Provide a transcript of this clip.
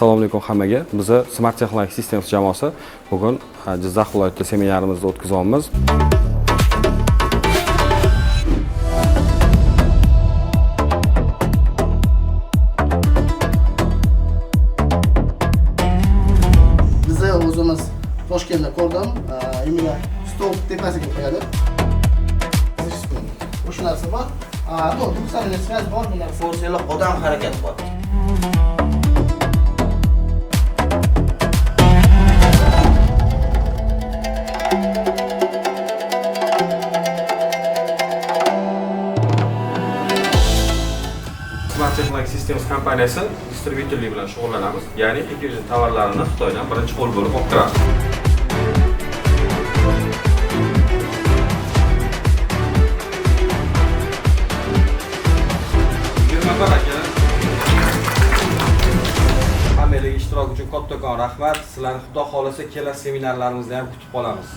Assalomu alaykum hammaga. Biza Smart Technology Systems jamoasi bugun Jizzax viloyatida seminarimizni o'tkazyapmiz. Biza o'zimiz Toshkentda ko'rdim, именно stol tepasiga qo'yadi. O'sha narsa bor. Ну, двухсторонняя связь bor bu narsa. Ko'rsanglar, odam harakat qilyapti. Smart Technology Systems kompaniyasi distribyutorlik bilan shug'ullanamiz. Ya'ni Hikvision tovarlarini Xitoydan birinchi qo'l bo'lib olib kiramiz. 21 aka. Hammalarga ishtirok uchun kattakon rahmat. Sizlarni Xudo xolasa kelasi seminarlarimizda ham kutib qolamiz.